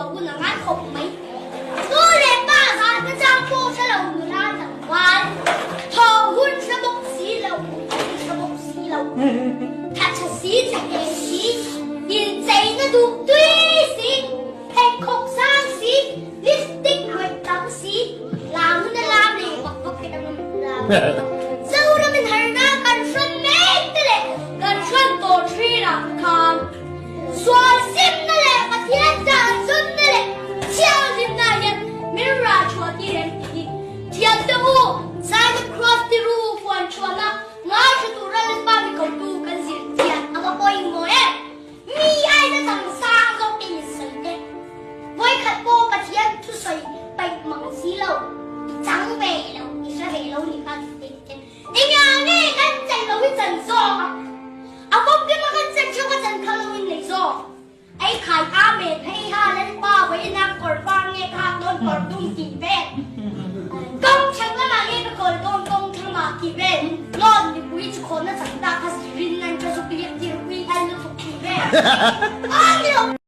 ngaihtuah hun a ngai khawp mai. Nu leh pa zahna chang pawh hre lo nula tlangval, thawh hun hre bawk si lo, mut hun hre bawk si lo, thatha si, thahnem si, incheina duh tui si, pheikhawk sang si, lipstick hnawih tam si, lam hun a lam leh vak vak te kan awm lo. Zoram in harna kan hrawn mek te leh kan hrawn tawh thin ah khan sual simna leh Pathian dan zawnna leh thianghlimna hian min rah chhuah tir em tih hi thiam te u Simon Cross tiru huan chhuahna ngaithla tura Lalpa mi kotu kan zir chian a va pawimawh em? Mi aina chang sang zawk te in sawi te. Vawikhat pawh Pathian thusawi paih mang si lo, i chang ve lo, i hre ve lo ni kha tih te in Engah nge kan chan lo hi chan zawk a? A bawmkima kan chan theuh a chan kha lo in nei zawk. Ei khai Amen hei ha Lalpa vawiina kawr vang nge ka hak dawn kawr dum tih vel. Kawng chhak lamah nge ka kawl dawn kawng thlamah tih vel. Lawn mipui chu khawhna chang ta kha zirin an ka zuk liak tir pui al lutuk tih vel. Amen.